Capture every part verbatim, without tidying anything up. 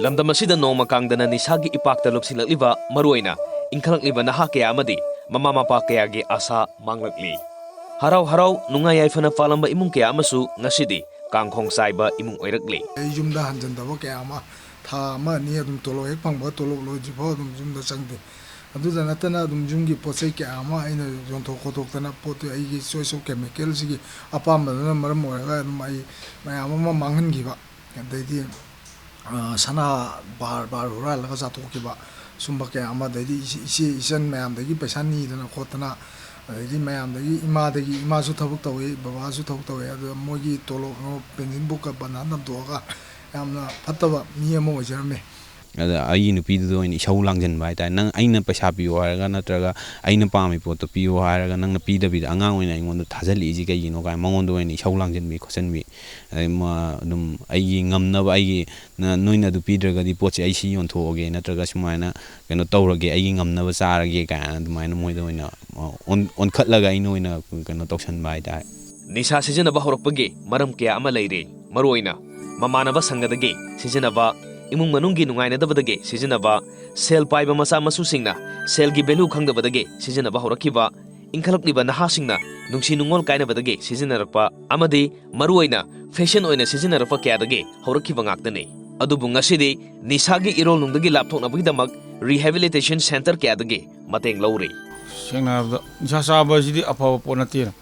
ꯂꯝꯗꯝ ꯑꯁꯤꯗ ꯅꯣꯡꯃ ꯀꯥꯡꯗꯅ ꯅꯤꯁꯥꯒꯤ ꯏꯄꯥꯛꯇ ꯂꯨꯞꯁꯤꯜꯂꯛꯂꯤꯕ, ꯃꯔꯨꯑꯣꯏꯅ ꯏꯟꯈꯠꯂꯛꯂꯤꯕ ꯅꯍꯥ ꯀꯌꯥ ꯑꯃꯗꯤ ꯃꯃꯥ ꯃꯄꯥ ꯀꯌꯥꯒꯤ ꯑꯥꯁꯥ ꯃꯥꯡꯂꯛꯂꯤ꯫ ꯍꯔꯥꯎ ꯍꯔꯥꯎ ꯅꯨꯡꯉꯥꯏ ꯌꯥꯏꯐꯅ ꯄꯥꯜꯂꯝꯕ ꯏꯃꯨꯡ ꯀꯌꯥ ꯑꯃꯁꯨ ꯉꯁꯤꯗꯤ ꯀꯥꯡꯈꯣꯡ ꯆꯥꯏꯕ ꯏꯃꯨꯡ ꯑꯣꯏꯔꯛꯂꯤ꯫ ꯑꯩ ꯌꯨꯝꯗ ꯍꯟꯖꯤꯟꯗꯕ ꯀꯌꯥ ꯑꯃ, ꯊꯥ ꯑꯃ ꯑꯅꯤ ꯑꯗꯨꯝ ꯇꯣꯂꯣꯞ ꯍꯦꯛ ꯐꯪꯕ, ꯇꯣꯂꯣꯞ ꯂꯣꯏꯗ꯭ꯔꯤꯐꯥꯎ ꯑꯗꯨꯝ ꯌꯨꯝꯗ ꯆꯪꯗꯦ꯫ ꯑꯗꯨꯗ ꯅꯠꯇꯅ ꯑꯗꯨꯝ ꯌꯨꯝꯒꯤ ꯄꯣꯠ ꯆꯩ ꯀꯌꯥ ꯑꯃ ꯑꯩꯅ ꯌꯣꯟꯊꯣꯛ ꯈꯣꯠꯇꯣꯛꯇꯅ, ꯄꯣꯠꯇꯨ ꯑꯩꯒꯤ choice of chemicalꯁꯤꯒꯤ ꯑꯄꯥꯝꯕꯗꯨꯅ ꯃꯔꯝ ꯑꯣꯏꯔꯒ ꯑꯗꯨꯝ ꯑꯩ ꯃꯌꯥꯝ ꯑꯃ ꯃꯥꯡꯍꯟꯈꯤꯕ꯫ ꯑꯗꯩꯗꯤ ꯁꯅꯥ ꯕꯥꯔ ꯕꯥꯔ ꯍꯨꯔꯥꯜꯂꯒ ꯆꯥꯊꯣꯛꯈꯤꯕ, ꯁꯨꯝꯕ ꯀꯌꯥ ꯑꯃ, ꯑꯗꯩꯗꯤ ꯏꯆꯦ ꯏꯆꯟ ꯃꯌꯥꯝꯗꯒꯤ ꯄꯩꯁꯥ ꯅꯤꯗꯅ ꯈꯣꯠꯇꯅ, ꯑꯗꯩꯗꯤ ꯃꯌꯥꯝꯗꯒꯤ, ꯏꯃꯥꯗꯒꯤ, ꯏꯃꯥꯁꯨ ꯊꯕꯛ ꯇꯧꯏ, ꯕꯕꯥꯁꯨ ꯊꯕꯛ ꯇꯧꯏ, ꯑꯗꯨꯗ ꯃꯣꯏꯒꯤ ꯇꯣꯂꯣꯞ ꯄꯦꯟꯁꯤꯟ ꯕꯨꯛꯀ ꯕꯟꯙꯟ ꯅꯝꯊꯣꯛꯑꯒ ꯌꯥꯝꯅ ꯐꯠꯇꯕ ꯃꯤ ꯑꯃ ꯑꯣꯏꯖꯔꯝꯃꯤ꯫ ꯑꯗ ꯑꯩꯒꯤ ꯅꯨꯄꯤꯗꯨꯗ ꯑꯣꯏꯅ ꯏꯁꯧ ꯂꯥꯡꯁꯤꯟꯕ ꯍꯥꯏꯇꯥꯔꯦ꯫ ꯅꯪ, ꯑꯩꯅ ꯄꯩꯁꯥ ꯄꯤꯌꯣ ꯍꯥꯏꯔꯒ ꯅꯠꯇ꯭ꯔꯒ ꯑꯩꯅ ꯄꯥꯝꯃꯤ ꯄꯣꯠꯇꯣ ꯄꯤꯌꯣ ꯍꯥꯏꯔꯒ ꯅꯪꯅ ꯄꯤꯗꯕꯤꯗ ꯑꯉꯥꯡ ꯑꯣꯏꯅ ꯑꯩꯉꯣꯟꯗ ꯊꯥꯖꯤꯜꯂꯛꯏꯁꯤ ꯀꯩꯒꯤꯅꯣ ꯀꯥꯏꯅ ꯃꯉꯣꯟꯗ ꯑꯣꯏꯅ ꯏꯁꯧ ꯂꯥꯡꯁꯤꯟꯕꯤ ꯈꯣꯠꯆꯤꯟꯕꯤ꯫ ꯑꯗꯩ ꯃꯥ ꯑꯗꯨꯝ ꯑꯩꯒꯤ ꯉꯝꯅꯕ, ꯑꯩꯒꯤ ꯅ-, ꯅꯣꯏꯅ ꯑꯗꯨ ꯄꯤꯗ꯭ꯔꯒꯗꯤ ꯄꯣꯠꯁꯦ ꯑꯩ ꯁꯤ ꯌꯣꯟꯊꯣꯛꯑꯒꯦ ꯅꯠꯇ꯭ꯔꯒ ꯁꯨꯃꯥꯏꯅ ꯀꯩꯅꯣ ꯇꯧꯔꯒꯦ, ꯑꯩꯒꯤ ꯉꯝꯅꯕ ꯆꯥꯔꯒꯦ ꯀꯥꯏꯅ ꯑꯗꯨꯃꯥꯏꯅ ꯃꯣꯏꯗ ꯑꯣꯏꯅ ꯑꯣꯟ-, ꯑꯣꯟꯈꯠꯂꯒ ꯑꯩꯅ ꯑꯣꯏꯅ ꯀꯩꯅꯣ ꯇꯧꯁꯟꯕ ꯍꯥꯏꯇꯥꯔꯦ꯫ ꯅꯤꯁꯥ ꯁꯤꯖꯤꯟꯅꯕ ꯍꯧꯔꯛꯄꯒꯤ ꯃꯔꯝ ꯀꯌꯥ ꯑꯃ ꯂꯩꯔꯤ꯫ ꯃꯔꯨꯑꯣꯏꯅ ꯃꯃꯥꯟꯅꯕ ꯁꯪꯒꯗꯒꯤ ꯁꯤꯖꯤꯟꯅꯕ, ꯏꯃꯨꯡ ꯃꯅꯨꯡꯒꯤ ꯅꯨꯡꯉꯥꯏꯅꯗꯕꯗꯒꯤ ꯁꯤꯖꯤꯟꯅꯕ, ꯁꯦꯜ ꯄꯥꯏꯕ ꯃꯆꯥ ꯃꯁꯨꯁꯤꯡꯅ ꯁꯦꯜꯒꯤ value ꯈꯪꯗꯕꯗꯒꯤ ꯁꯤꯖꯤꯟꯅꯕ ꯍꯧꯔꯛꯈꯤꯕ, ꯏꯟꯈꯠꯂꯛꯂꯤꯕ ꯅꯍꯥꯁꯤꯡꯅ ꯅꯨꯡꯁꯤ ꯅꯨꯡꯉꯣꯜ ꯀꯥꯏꯅꯕꯗꯒꯤ ꯁꯤꯖꯤꯟꯅꯔꯛꯄ ꯑꯃꯗꯤ ꯃꯔꯨꯑꯣꯏꯅ fashion ꯑꯣꯏꯅ ꯁꯤꯖꯤꯟꯅꯔꯛꯄ ꯀꯌꯥꯗꯒꯤ ꯍꯧꯔꯛꯈꯤꯕ ꯉꯥꯛꯇꯅꯤ꯫ ꯑꯗꯨꯕꯨ ꯉꯁꯤꯗꯤ ꯅꯤꯁꯥꯒꯤ ꯏꯔꯣꯜꯅꯨꯡꯗꯒꯤ ꯂꯥꯞꯊꯣꯛꯅꯕꯒꯤꯗꯃꯛ rehabilitation centre ꯀꯌꯥꯗꯒꯤ ꯃꯇꯦꯡ ꯂꯧꯔꯤ꯫ ꯁꯦꯡꯅ ꯍꯥꯏꯔꯕꯗ ꯅꯤꯁꯥ ꯆꯥꯕ ꯑꯁꯤꯗꯤ ꯑꯐꯕ ꯄꯣꯠ ꯅꯠꯇꯦꯅ,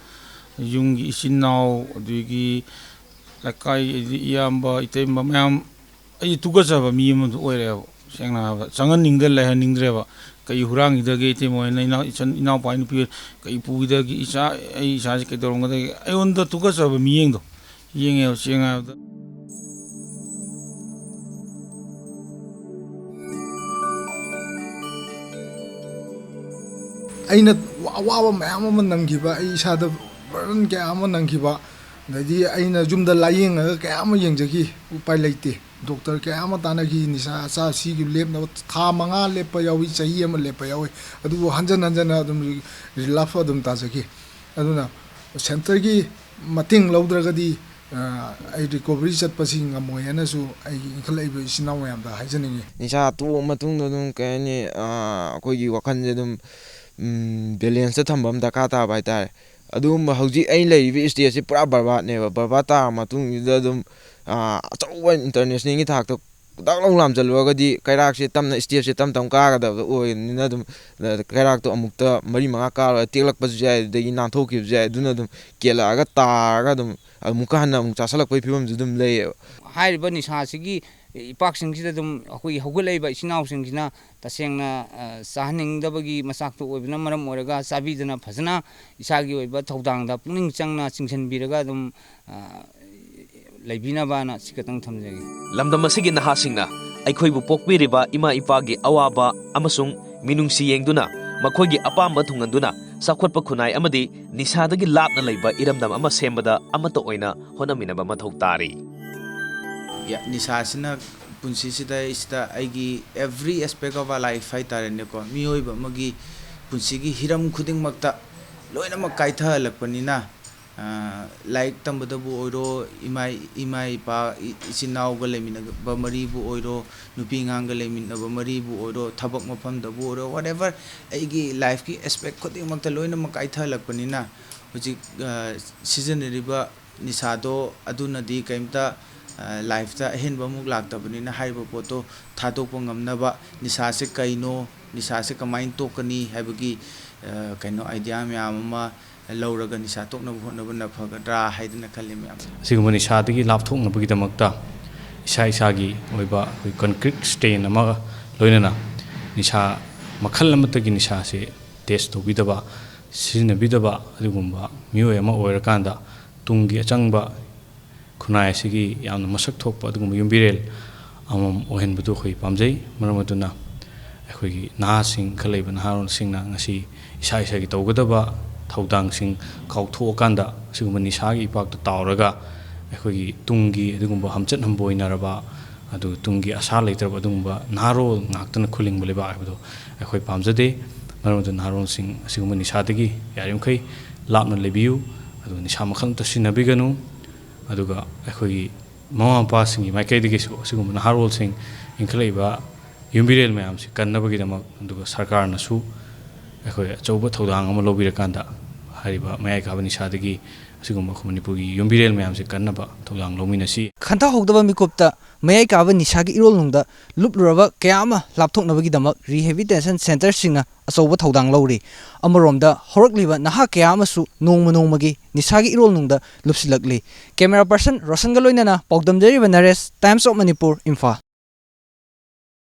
ꯌꯨꯝꯒꯤ ꯏꯆꯤꯟ ꯏꯅꯥꯎ, ꯑꯗꯒꯤ ꯂꯩꯀꯥꯏ, ꯑꯗꯒꯤ ꯏꯌꯥꯝꯕ ꯏꯇꯩꯃ ꯃꯌꯥꯝ, ꯑꯩ ꯇꯨꯀꯠꯆꯕ ꯃꯤ ꯑꯃꯗꯨ ꯑꯣꯏꯔꯦꯕ꯫ ꯁꯦꯡꯅ ꯍꯥꯏꯔꯕꯗ ꯆꯪꯍꯟꯅꯤꯡꯗ ꯂꯩꯍꯟꯅꯤꯡꯗ꯭ꯔꯦꯕ꯫ ꯀꯩ ꯍꯨꯔꯥꯟꯈꯤꯗꯒꯦ ꯏꯇꯩꯃ ꯍꯣꯏ, ꯅ ꯏꯅꯥꯎ-, ꯏꯆꯟ-, ꯏꯅꯥꯎꯄꯥ ꯅꯨꯄꯤ ꯍꯣꯏ ꯀꯩ ꯄꯨꯈꯤꯗꯒꯦ, ꯏꯆꯥ, ꯑꯩ ꯏꯆꯥꯁꯤ ꯀꯩꯗꯧꯔꯝꯒꯗꯒꯦ, ꯑꯩꯉꯣꯟꯗ ꯇꯨꯀꯠꯆꯕ ꯃꯤꯠꯌꯦꯡꯗꯣ ꯌꯦꯡꯉꯦꯕ꯫ ꯁꯦꯡꯅ ꯍꯥꯏꯔꯕꯗ ꯑꯩꯅ ꯋꯥ-, ꯑꯋꯥꯕ ꯃꯌꯥꯝ ꯑꯃ ꯅꯪꯈꯤꯕ, ꯑꯩ ꯏꯁꯥꯗ burden ꯀꯌꯥ ꯑꯃ ꯅꯪꯈꯤꯕ, ꯑꯗꯩꯗꯤ ꯑꯩꯅ ꯌꯨꯝꯗ ꯂꯥꯏꯌꯦꯡꯉꯒ ꯀꯌꯥ ꯑꯃ ꯌꯦꯡꯖꯈꯤ, ꯎꯄꯥꯏ ꯂꯩꯇꯦ꯫ ꯗꯣꯛꯇꯔ ꯀꯌꯥ ꯑꯃ ꯇꯥꯟꯅꯈꯤ, ꯅꯤꯁꯥ ꯆꯥ ꯁꯤꯒꯤ ꯂꯦꯞꯅꯕ ꯊꯥ ꯃꯉꯥ ꯂꯦꯞꯄ ꯌꯥꯎꯏ, ꯆꯍꯤ ꯑꯃ ꯂꯦꯞꯄ ꯌꯥꯎꯏ꯫ ꯑꯗꯨꯕꯨ ꯍꯟꯖꯟ ꯍꯟꯖꯟꯅ ꯑꯗꯨꯝ relapse ꯑꯗꯨꯝ ꯇꯥꯖꯈꯤ꯫ ꯑꯗꯨꯅ centreꯒꯤ ꯃꯇꯦꯡ ꯂꯧꯗ꯭ꯔꯒꯗꯤ ꯑꯩ ꯔꯤꯀꯣꯕꯔꯤ ꯆꯠꯄꯁꯤ ꯉꯝꯃꯣꯏ ꯍꯥꯏꯅꯁꯨ ꯑꯩꯒꯤ ꯏꯟꯈꯠꯂꯛꯏꯕ ꯏꯆꯤꯟ ꯏꯅꯥꯎ ꯃꯌꯥꯝꯗ ꯍꯥꯏꯖꯅꯤꯡꯉꯤ꯫ ꯅꯤꯁꯥ ꯇꯣꯛꯑ ꯃꯇꯨꯡꯗ ꯑꯗꯨꯝ, ꯀꯩ ꯍꯥꯏꯅꯤ, ꯑꯩꯈꯣꯏꯒꯤ ꯋꯥꯈꯜꯁꯦ ꯑꯗꯨꯝ ꯕꯦꯂꯦꯟꯁꯇ ꯊꯝꯕ ꯑꯃ ꯗꯔꯀꯥꯔ ꯇꯥꯕ ꯍꯥꯏꯇꯥꯔꯦ꯫ ꯑꯗꯨꯒꯨꯝꯕ ꯍꯧꯖꯤꯛ ꯑꯩꯅ ꯂꯩꯔꯤꯕ ꯁ꯭ꯇꯦꯖꯁꯤ ꯄꯨꯔꯥ ꯕꯔꯕꯥꯠꯅꯦꯕ꯫ ꯕꯔꯕꯥꯠ ꯇꯥꯔ ꯃꯇꯨꯡꯁꯤꯗ ꯑꯗꯨꯝ ꯑꯆꯧꯕ ꯏꯟꯇꯔꯅꯦꯁꯅꯦꯜꯒꯤ ꯊꯥꯛꯇ ꯗꯛ ꯂꯥꯎ ꯂꯥꯝꯁꯤꯜꯂꯨꯔꯒꯗꯤ ꯀꯩꯔꯥꯛꯁꯦ ꯇꯞꯅ, ꯁ꯭ꯇꯦꯞꯁꯦ ꯇꯞ ꯇꯞꯅ ꯀꯥꯒꯗꯕ ꯑꯣꯏꯕꯅꯤꯅ ꯑꯗꯨꯝ ꯀꯩꯔꯥꯛꯇꯣ ꯑꯃꯨꯛꯇ ꯃꯔꯤ ꯃꯉꯥ ꯀꯥꯔꯒ ꯇꯦꯛꯂꯛꯄꯁꯨ ꯌꯥꯏ, ꯑꯗꯨꯗꯒꯤ ꯅꯥꯟꯊꯣꯛꯈꯤꯕꯁꯨ ꯌꯥꯏ꯫ ꯑꯗꯨꯅ ꯑꯗꯨꯝ ꯀꯦꯜꯂꯛꯑꯒ ꯇꯥꯔꯒ ꯑꯗꯨꯝ ꯑꯃꯨꯛꯀ ꯍꯟꯅ ꯑꯃꯨꯛ ꯆꯥꯁꯤꯜꯂꯛꯄꯒꯤ ꯐꯤꯕꯝꯁꯨ ꯑꯗꯨꯝ ꯂꯩꯌꯦꯕ꯫ ꯍꯥꯏꯔꯤꯕ ꯅꯤꯁꯥꯁꯤꯒꯤ ꯏꯄꯥꯛꯁꯤꯡꯁꯤꯗ ꯑꯗꯨꯝ ꯑꯩꯈꯣꯏꯒꯤ ꯍꯧꯒꯠꯂꯛꯏꯕ ꯏꯆꯤꯟ ꯏꯅꯥꯎꯁꯤꯡꯁꯤꯅ ꯇꯁꯦꯡꯅ ꯆꯥꯍꯟꯅꯤꯡꯗꯕꯒꯤ ꯃꯆꯥꯛꯇꯨ ꯑꯣꯏꯕꯅ ꯃꯔꯝ ꯑꯣꯏꯔꯒ ꯆꯥꯕꯤꯗꯅ ꯐꯖꯅ ꯏꯁꯥꯒꯤ ꯑꯣꯏꯕ ꯊꯧꯗꯥꯡꯗ ꯄꯨꯛꯅꯤꯡ ꯆꯪꯅ ꯆꯤꯡꯁꯤꯟꯕꯤꯔꯒ ꯑꯗꯨꯝ ꯂꯩꯕꯤꯅꯕꯅ ꯁꯤ ꯈꯛꯇꯪ ꯊꯝꯖꯒꯦ꯫ ꯂꯝꯗꯝ ꯑꯁꯤꯒꯤ ꯅꯍꯥꯁꯤꯡꯅ ꯑꯩꯈꯣꯏꯕꯨ ꯄꯣꯛꯄꯤꯔꯤꯕ ꯏꯃꯥ ꯏꯄꯥꯒꯤ ꯑꯋꯥꯕ ꯑꯃꯁꯨꯡ ꯃꯤꯅꯨꯡꯁꯤ ꯌꯦꯡꯗꯨꯅ ꯃꯈꯣꯏꯒꯤ ꯑꯄꯥꯝꯕ ꯊꯨꯡꯍꯟꯗꯨꯅ ꯆꯥꯎꯈꯠꯄ ꯈꯨꯟꯅꯥꯏ ꯑꯃꯗꯤ ꯅꯤꯁꯥꯗꯒꯤ ꯂꯥꯞꯅ ꯂꯩꯕ ꯏꯔꯝꯗꯝ ꯑꯃ ꯁꯦꯝꯕꯗ ꯑꯃꯠꯇ ꯑꯣꯏꯅ ꯍꯣꯠꯅꯃꯤꯟꯅꯕ ꯃꯊꯧ ꯇꯥꯔꯤ꯫ ꯅꯤꯁꯥꯁꯤꯅ ꯄꯨꯟꯁꯤꯁꯤꯗ ꯑꯩꯁꯤꯗ ꯑꯩꯒꯤ every aspect of our life ꯍꯥꯏꯇꯥꯔꯦꯅꯦꯀꯣ, ꯃꯤꯑꯣꯏꯕ ꯑꯃꯒꯤ ꯄꯨꯟꯁꯤꯒꯤ ꯍꯤꯔꯝ ꯈꯨꯗꯤꯡꯃꯛꯇ ꯂꯣꯏꯅꯃꯛ ꯀꯥꯏꯊꯍꯜꯂꯛꯄꯅꯤꯅ, ꯂꯥꯏꯔꯤꯛ ꯇꯝꯕꯗꯕꯨ ꯑꯣꯏꯔꯣ, ꯏꯃꯥ ꯏꯃꯥ ꯏꯄꯥ ꯏꯆꯤꯟ ꯏꯅꯥꯎꯒ ꯂꯩꯃꯤꯟꯅꯕ ꯃꯔꯤꯕꯨ ꯑꯣꯏꯔꯣ, ꯅꯨꯄꯤ ꯑꯉꯥꯡꯒ ꯂꯩꯃꯤꯟꯅꯕ ꯃꯔꯤꯕꯨ ꯑꯣꯏꯔꯣ, ꯊꯕꯛ ꯃꯐꯝꯗꯕꯨ ꯑꯣꯏꯔꯣ, whatever ꯑꯩꯒꯤ life ꯀꯤ aspect ꯈꯨꯗꯤꯡꯃꯛꯇ ꯂꯣꯏꯅꯃꯛ ꯀꯥꯏꯊꯍꯜꯂꯛꯄꯅꯤꯅ ꯍꯧꯖꯤꯛ ꯁꯤꯖꯤꯟꯅꯔꯤꯕ ꯅꯤꯁꯥꯗꯣ ꯑꯗꯨꯅꯗꯤ ꯀꯔꯤꯝꯇ life ꯇ ꯑꯍꯦꯟꯕ ꯑꯃꯨꯛ ꯂꯥꯛꯇꯕꯅꯤꯅ ꯍꯥꯏꯔꯤꯕ ꯄꯣꯠꯇꯣ ꯊꯥꯗꯣꯛꯄ ꯉꯝꯅꯕ, ꯅꯤꯁꯥꯁꯦ ꯀꯩꯅꯣ, ꯅꯤꯁꯥꯁꯦ ꯀꯃꯥꯏꯅ ꯇꯣꯛꯀꯅꯤ ꯍꯥꯏꯕꯒꯤ ꯀꯩꯅꯣ idea ꯃꯌꯥꯝ ꯑꯃ ꯂꯧꯔꯒ ꯅꯤꯁꯥ ꯇꯣꯛꯅꯕ ꯍꯣꯠꯅꯕꯅ ꯐꯒꯗ꯭ꯔꯥ ꯍꯥꯏꯗꯅ ꯈꯜꯂꯤ ꯃꯌꯥꯝ꯫ ꯑꯁꯤꯒꯨꯝꯕ ꯅꯤꯁꯥꯗꯒꯤ ꯂꯥꯞꯊꯣꯛꯅꯕꯒꯤꯗꯃꯛꯇ ꯏꯁꯥ ꯏꯁꯥꯒꯤ ꯑꯣꯏꯕ ꯑꯩꯈꯣꯏ concrete stand ꯑꯃꯒ ꯂꯣꯏꯅꯅ ꯅꯤꯁꯥ ꯃꯈꯜ ꯑꯃꯠꯇꯒꯤ ꯅꯤꯁꯥꯁꯦ taste ꯇꯧꯕꯤꯗꯕ, ꯁꯤꯖꯤꯟꯅꯕꯤꯗꯕ ꯑꯗꯨꯒꯨꯝꯕ ꯃꯤꯑꯣꯏ ꯑꯃ ꯑꯣꯏꯔꯀꯥꯟꯗ ꯇꯨꯡꯒꯤ ꯑꯆꯪꯕ ꯈꯨꯟꯅꯥꯏ ꯑꯁꯤꯒꯤ ꯌꯥꯝꯅ ꯃꯁꯛ ꯊꯣꯛꯄ ꯑꯗꯨꯒꯨꯝꯕ ꯌꯨꯝꯕꯤꯔꯦꯜ ꯑꯃꯃꯝ ꯑꯣꯏꯍꯟꯕꯗꯨ ꯑꯩꯈꯣꯏ ꯄꯥꯝꯖꯩ꯫ ꯃꯔꯝ ꯑꯗꯨꯅ ꯑꯩꯈꯣꯏꯒꯤ ꯅꯍꯥꯁꯤꯡ, ꯏꯟꯈꯠꯂꯛꯏꯕ ꯅꯍꯥꯔꯣꯜꯁꯤꯡꯅ ꯉꯁꯤ ꯏꯁꯥ ꯏꯁꯥꯒꯤ ꯇꯧꯒꯗꯕ ꯊꯧꯗꯥꯡꯁꯤꯡ ꯀꯥꯎꯊꯣꯛꯑꯀꯥꯟꯗ ꯑꯁꯤꯒꯨꯝꯕ ꯅꯤꯁꯥꯒꯤ ꯏꯄꯥꯛꯇ ꯇꯥꯎꯔꯒ ꯑꯩꯈꯣꯏꯒꯤ ꯇꯨꯡꯒꯤ ꯑꯗꯨꯒꯨꯝꯕ ꯍꯝꯆꯠ ꯍꯝꯕꯣꯏꯅꯔꯕ, ꯑꯗꯨ ꯇꯨꯡꯒꯤ ꯑꯁꯥ ꯂꯩꯇ꯭ꯔꯕ ꯑꯗꯨꯒꯨꯝꯕ ꯅꯍꯥꯔꯣꯜ ꯉꯥꯛꯇꯅ ꯈꯨꯜꯂꯤꯡꯕ ꯂꯩꯕꯥꯛ ꯍꯥꯏꯕꯗꯣ ꯑꯩꯈꯣꯏ ꯄꯥꯝꯖꯗꯦ꯫ ꯃꯔꯝ ꯑꯗꯨꯅ ꯅꯍꯥꯔꯣꯜꯁꯤꯡ ꯑꯁꯤꯒꯨꯝꯕ ꯅꯤꯁꯥꯗꯒꯤ ꯌꯥꯔꯤꯃꯈꯩ ꯂꯥꯞꯅ ꯂꯩꯕꯤꯌꯨ꯫ ꯑꯗꯨꯒ ꯅꯤꯁꯥ ꯃꯈꯜ ꯑꯃꯠꯇ ꯁꯤꯖꯤꯟꯅꯕꯤꯒꯅꯨ꯫ ꯑꯗꯨꯒ ꯑꯩꯈꯣꯏꯒꯤ ꯃꯃꯥ ꯃꯄꯥꯁꯤꯡꯒꯤ ꯃꯥꯏꯀꯩꯗꯒꯤꯁꯨ ꯑꯁꯤꯒꯨꯝꯕ ꯅꯍꯥꯔꯣꯜꯁꯤꯡ ꯏꯟꯈꯠꯂꯛꯏꯕ ꯌꯨꯝꯕꯤꯔꯦꯜ ꯃꯌꯥꯝꯁꯤ ꯀꯟꯅꯕꯒꯤꯗꯃꯛ, ꯑꯗꯨꯒ ꯁꯔꯀꯥꯔꯅꯁꯨ ꯑꯩꯈꯣꯏ ꯑꯆꯧꯕ ꯊꯧꯗꯥꯡ ꯑꯃ ꯂꯧꯕꯤꯔꯀꯥꯟꯗ, ꯍꯥꯏꯔꯤꯕ ꯃꯌꯥꯏ ꯀꯥꯕ ꯅꯤꯁꯥꯗꯒꯤ ꯑꯁꯤꯒꯨꯝꯕ ꯑꯩꯈꯣꯏ ꯃꯅꯤꯄꯨꯔꯒꯤ ꯌꯨꯝꯕꯤꯔꯦꯜ ꯃꯌꯥꯝꯁꯤ ꯀꯟꯅꯕ ꯊꯧꯗꯥꯡ ꯂꯧꯃꯤꯟꯅꯁꯤ꯫ ꯈꯟꯊꯍꯧꯗꯕ ꯃꯤꯀꯨꯞꯇ ꯃꯌꯥꯏ ꯀꯥꯕ ꯅꯤꯁꯥꯒꯤ ꯏꯔꯣꯜꯅꯨꯡꯗ ꯂꯨꯞꯂꯨꯔꯕ ꯀꯌꯥ ꯑꯃ ꯂꯥꯞꯊꯣꯛꯅꯕꯒꯤꯗꯃꯛ rehabilitation centreꯁꯤꯡꯅ ꯑꯆꯧꯕ ꯊꯧꯗꯥꯡ ꯂꯧꯔꯤ꯫ ꯑꯃꯔꯣꯝꯗ ꯍꯧꯔꯛꯂꯤꯕ ꯅꯍꯥ ꯀꯌꯥ ꯑꯃꯁꯨ ꯅꯣꯡꯃ ꯅꯣꯡꯃꯒꯤ ꯅꯤꯁꯥꯒꯤ ꯏꯔꯣꯜꯅꯨꯡꯗ ꯂꯨꯞꯁꯤꯜꯂꯛꯂꯤ꯫ Camera person ꯔꯣꯁꯟꯒ ꯂꯣꯏꯅꯅ ꯄꯥꯎꯗꯝꯖꯔꯤꯕ ꯅꯔꯦꯁ, Times of Manipur, ꯏꯝꯐꯥꯜ꯫